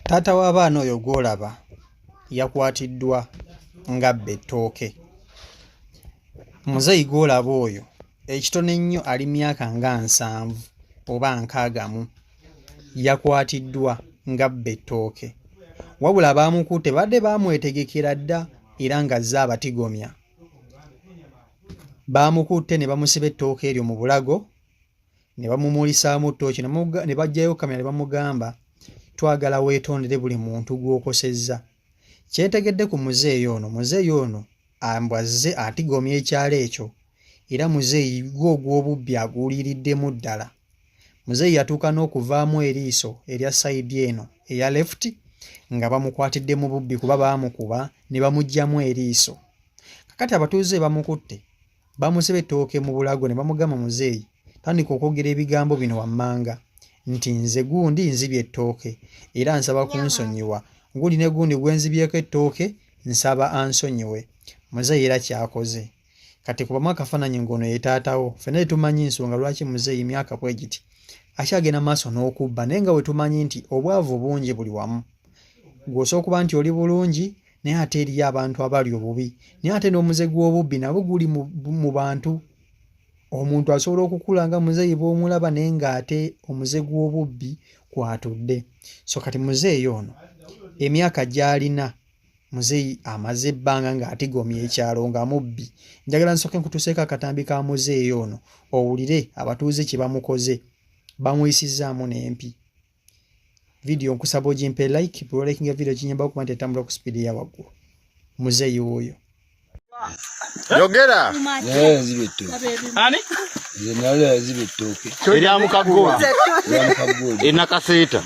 Taata w'abaana oyo gw'olaba yakwatiddwa ng'abba ettooke. Muzeeyi gw'olaba oyo ekitono ennyo ali myaka nga 70 oba 60 yakwatiddwa ng'abba ettooke. Wabula abaamukutte babadde baamwetegekera dda era ng'azze abatigomya. Baamukutte ne bamusiba ettooke eryo mu bulago ne bamumulisaamu ttooki ne baggyayo kkamera ne bamugamba twagala weetondere buli muntu gw'okosezza. Kye ntegedde ku muzeeyi ono, muzeeyi ono mbu azze atigomya ekyalo ekyo era muzeeyi gwo ogw'obubbi aguliiriddemu ddala. Muzeeyi yatuuka n'okuvaamu eriiso erya sayidi eno eya left nga bamukwatidde mu bubbi kuba baamukuba ne bamuggyamu eriiso. Kakati abatuuze bamukutte Bamusiba ettooke mu bulago ne bamugamba muzeeyi tandika okwogera ebigambo bino wammanga nti nze gundi nzibye ettooke era nsaba kunsonyiwa gundi ne gundi gwe nzibyeko ettooke nsaba ansonyiwe. Muzeeyi era kyakoze. Kati kubamu akafaananyi ng'ono ye taata wo. Ffenna tetumanyi nsonga lwaki muzeeyi myaka bwe giti akyagenda maaso n'okubba naye nga bwe tumanyi nti obwavu bungi buli wamu. Gwe osobola okuba nti oli bulungi naye ate eriyo abantu abali obubi naye ate n'omuze gw'obubbi nagwo guli mu bantu. Omuntu asobola okukula nga muzeeyi bw'omulaba naye ng'ate omuze gw'obubbi kw'atudde. So kati muzeeyi ono emyaka gy'alina muzeeyi amaze ebbanga ng'atigomya ekyalo nga mubbi. Njagala nsooke nkutuuseeko akatambi ka muzeeyi ono owulire abatuuze kye bamukoze. Bamuyisizzaamu n'empi. Vidiyo nkusaba ogimpe like, bwe walikinga vidiyo kinyamba okuba nti etambula ku sipiidi eya waggulu. Muzeeyi wuuyo. Yogera. Ani? Erya Mukaggo. E Nakaseeta.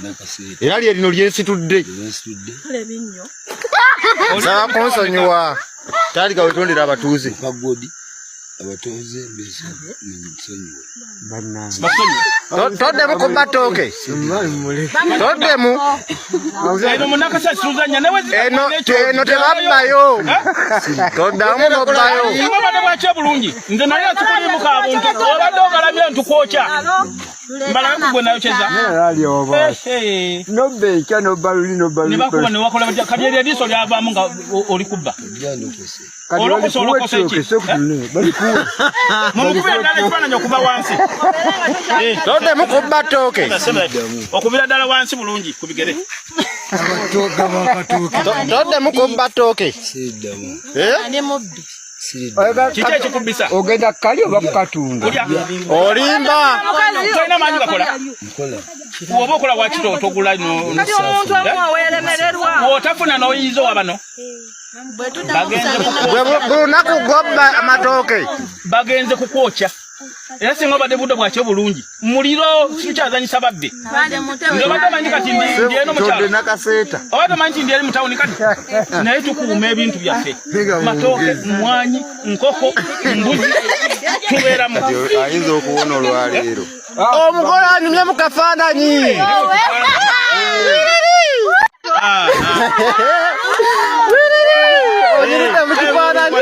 Era lye lino lyensitudde. Nsaba kunsonyiwa. Tandika wetondera abatuuze. Abatuuze mbesonyiwe. Toddemu kubba ttooke. Toddemu. Eno munakasa suzanya nawe eno eno tebabbayo. Toddamu nobbayo. Obadde bwakye bulungi. Nze naye sikulimu ka buntu. Obadde ogalamye ntukwokya. Mbala gwe nayokyeza. Nobba enkya nobba luli nobba luli. Ne bakuba ne wakola batya kati eryo eriiso lyavaamu nga oli kubba. Olokose olokose ki? Mumukubira ddala ekifaananyi okuva wansi. Toddemu kubba ttooke. Okubira ddala wansi bulungi ku bigere. Toddemu kubba ttooke. Kiki ekikubbisa? Ogenda kali oba kukatunda? Olimba. Tolina maanyi gakola. Oba okola wakito otogula otafuna n'oyinza owa bano. Buli lunaku gwobba amatooke. Bagenze kukwokya. Era singa obadde budde bwakyo bulungi muliro sikyazanyisa babbi. Nze obadde omanyi kati ndi eno mukyalo. Obadde omanyi nti ndi eri mu tawuni kati. Naye tukuuma ebintu byaffe. Matooke, mmwanyi, nkoko, mbuzi tubeeramu. Ayinza okuwona olwaleero. Omugole anyumye mu kafaananyi. Onyumye mu kifaananyi.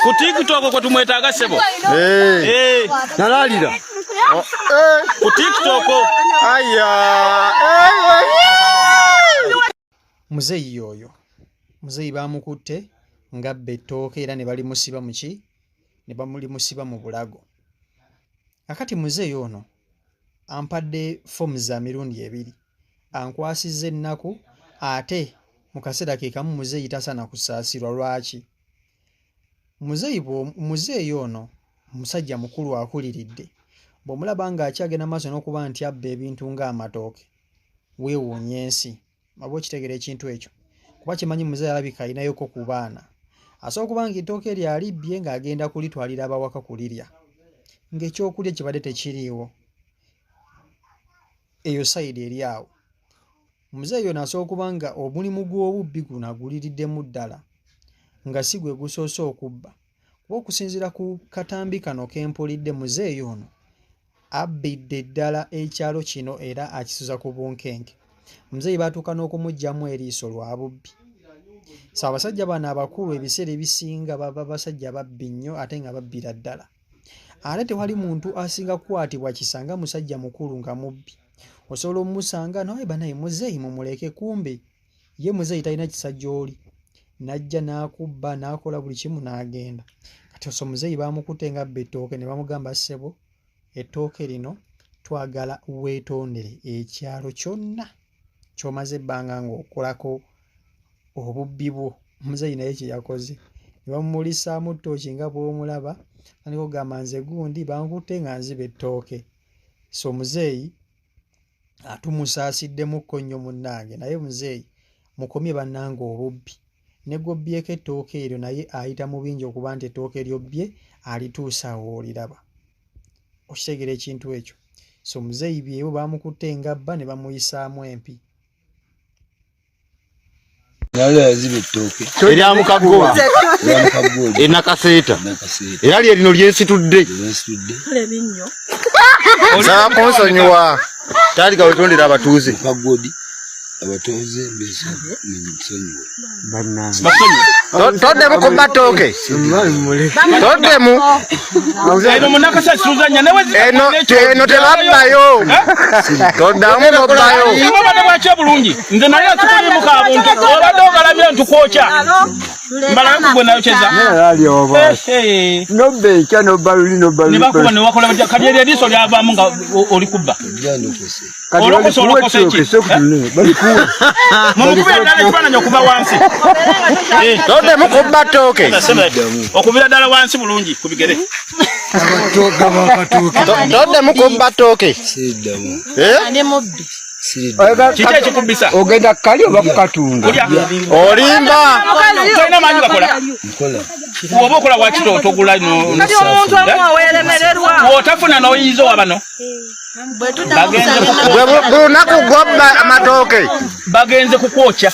Ku TikTok kwe tumwetaaga ssebo. Nalalira. Ku TikTok. Aya. Muzeeyi y'oyo. Muzeeyi baamukutte ng'abba ettooke era ne balimusiba mu ki? Ne bamulimusiba mu bulago. Kakati muzeeyi ono ampadde foomu za mirundi ebiri. Ankwasizza ennaku ate mu kaseera ke kamu muzeeyi tasaana kusaasirwa lwaki? Muzeeyi ono musajja mukulu akuliridde. Bw'omulaba ng'akyagenda maaso n'okuba nti abba ebintu ng'amatooke, weewuunya ensi. Oba okitegeera ekintu ekyo. Kuba kimanyi muzeeyi alabika alinayoko ku baana. Asobola okuba ng'ettooke eryo alibbye ng'agenda kulitwalira abawaka kulirya. Ng'ekyokulya kibadde tekiriiwo. Eyo sayidi eri awo. Muzeeyi ono asobola okuba nga omulimu gw'obubbi guno aguliriddemu ddala nga si gwe gusoose okubba. Kuba okusinziira ku katambi kano ke mpulidde muzeeyi ono abbidde ddala ekyalo kino era akisuza ku bunkenke. Muzeeyi baatuuka n'okumuggyamu eriiso lwa bubbi. So abasajja bano abakulu ebiseera ebisinga baba basajja babbi nnyo ate nga babbira ddala. Ate tewali muntu asinga kukwatibwa kisa nga musajja mukulu nga mubbi. Osobola omusanga naye banaye muzeeyi mumuleke, kumbe ye muzeeyi talina kisa gy'oli, n'ajja n'akubba n'akola buli kimu n'agenda. Kati oso muzeeyi baamukutte nga abba ettooke ne bamugamba, ssebo ettooke lino twagala weetondere ekyalo kyonna ky'omaze ebbanga ng'okolako obubbi bwo. Muzeeyi naye kye yakoze ne bamumulisaamu ttooki nga bw'omulaba, atandika okugamba nze gundi bankutte nga nziba ettooke. So muzeeyi atumusaasiddemukko nnyo munnange, naye muzeeyi mukomye bannange obubbi. Ne gw'obbyeko ettooke eryo naye ayita mu bingi okuba nti ettooke ly'obbye alituusa awo w'oliraba. Okitegeera ekintu ekyo? So muzeeyi byebyo baamukutte ng'abba ne bamuyisaamu empi. Erya mukaggo enakaseeta era lye lino lyensitudde. Nsaba kunsonyiwa tandika wetondera abatuuze. Toddemu kubba ttooke, toddemu. Eno tebabbayo, toddamu nobbayo. Bulungi nze naye sikulimu ka buntu, obadde ogalamira ntukwokya mbalabe kugwe nayokyeza nobba enkya nobba luli nobba luli nebakuba newakola batya? Kati eryo eriiso lyavaamu nga oli kubba olokose olokose ki? Mumukubira ddala ekifaananyi okuva wansi. Toddemu kubba ttooke, okubira ddala wansi bulungi ku bigere. Toddemu kubba ttooke. Kiki ekikubbisa? Ogenda kukali oba kukatunda? Olimba, tolina maanyi gakola. Oba okola wakito otogula otafuna n'oyiyiza owa bano buli lunaku gwobba amatooke. Bagenze kukwokya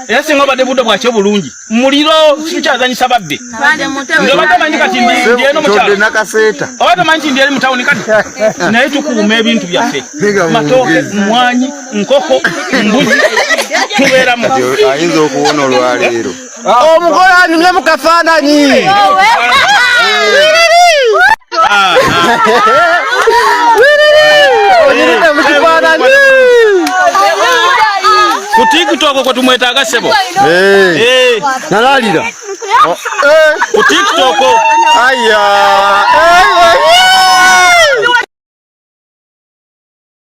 era singa obadde budde bwakyo bulungi muliro sikyazanyisa babbi. Nze obadde omanyi kati ndi eno mukyalo, obadde omanyi nti ndi eri mu tawuni kati, naye tukuuma ebintu byaffe, matooke, mwanyi, nkoko, mbuzi, tubeeramu. Ayinza okuwona olwaleero. Omugole anyumye mu kafaananyi. Onyiride mu kifaananyi. Ku TikTok kwe tumwetaaga ssebo. Nalalira ku TikTok. Aya.